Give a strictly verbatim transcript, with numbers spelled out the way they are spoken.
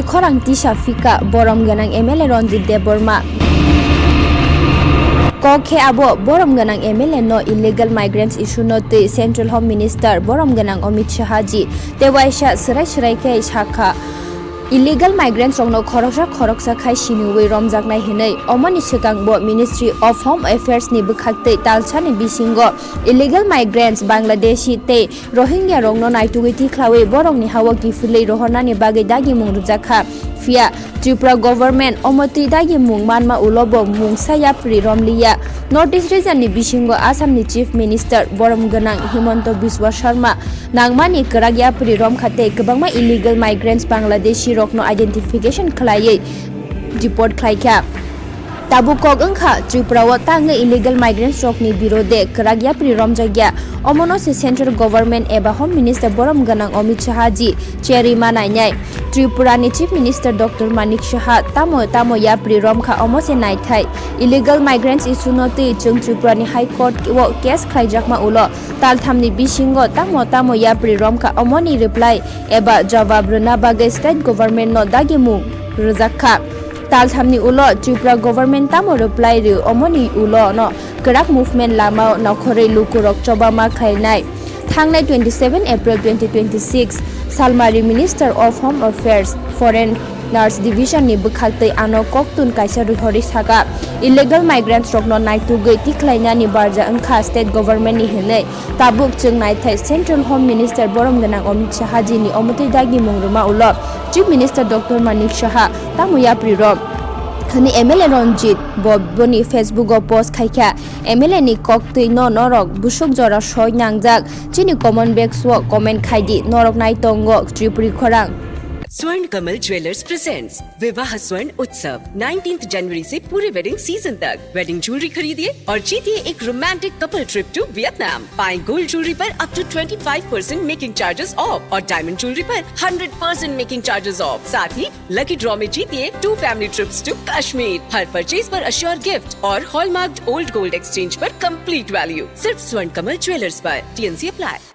Khorang tisa phika borom gwnang M L A Ranjit Debbarma. Kok khe abo borom gwnang M L A no illegal migrants issue no twi Central Home Minister borom gwnang Amit Shah ji tei waisa swrai swrai khe sakha, illegal migrants rokno khoroksa khoroksa khai siniwi romjaknai hinwi. Omoni swkang bo Ministry of Home Affairs ni bwkhaktwi talsani bisingo illegal migrants Bangladeshi tei Rohingya rokno naitugwi tikhlawi borokni hao kiphilwi rohornani bagwi dagimung rwjakha. Phiya Tripura government omo twi dagimung manma ulo bo mungsa yapri romliya. North East region ni bisingo Assam ni Chief Minister borom gwnang Himanta Biswa Sarma nangmani kwrak yapri romkha tei kwbangma illegal migrants Bangladeshi rokno identification khlaiwi deport khlaikha. Tabuk kok wngkha Tripura o tangwi illegal migrants rokni birode kwrak yapri romjakya. Omono se Central Government eba Home Minister borom gwnang Amit Shah ji cherwi ma nainai. Tripura ni Chief Minister Doctor Manik Saha tamo tamo yapri romkha omo se naithai. Illegal migrants issue no twi chwng Tripura ni High Court o case khlaijakma ulo taltham ni bisingo tamo tamo yapri romkha omoni reply eba jawab rwna bagwi state government no dagimung rwjakha. Talthamni ulo Tripura government tamo reply rw, omoni ulo no kwrak movement lama o nokhorwi lukurok chobama khlainai. Thangnai twenty seven April twenty twenty six salmari Minister of Home Affairs, Foreigners Division ni bwkhaktwi ano koktun kaisa rohorwi saka, illegal migrants rokno naitugwi tikhlainani barja wngkha state government ni hinwi. Tabuk chwng naithai Central Home Minister borom gwnang Amit Shah ji ni omotwi dagimung rwma ulo Chief Minister Doctor Manik Saha tamo yapri rom hwnwi M L A Ranjit bo boni Facebook o post khaikha. M L A ni koktwi no norok busuk jora soi nangjak, chini comment box o comment khaidi, norok nai tongo Tripuri khorang. स्वर्ण Kamal jewellers presents विवाह स्वर्ण उत्सव नाइनटीन्थ जनवरी से पूरे wedding season तक। Wedding jewellery खरीदिए और जीतिए एक romantic couple trip to Vietnam. पाएं गोल्ड ज्वेलरी पर up to twenty five percent making charges off और डायमंड ज्वेलरी पर hundred percent making charges off. साथ ही लकी ड्रॉ में जीतिए two family trips to Kashmir. हर परचेज पर अश्योर गिफ्ट और हॉलमार्क्ड ओल्ड गोल्ड एक्सचेंज पर कंप्लीट वैल्यू। सिर्फ स्वर्ण कमल ज्वेलर्स पर। TNC apply.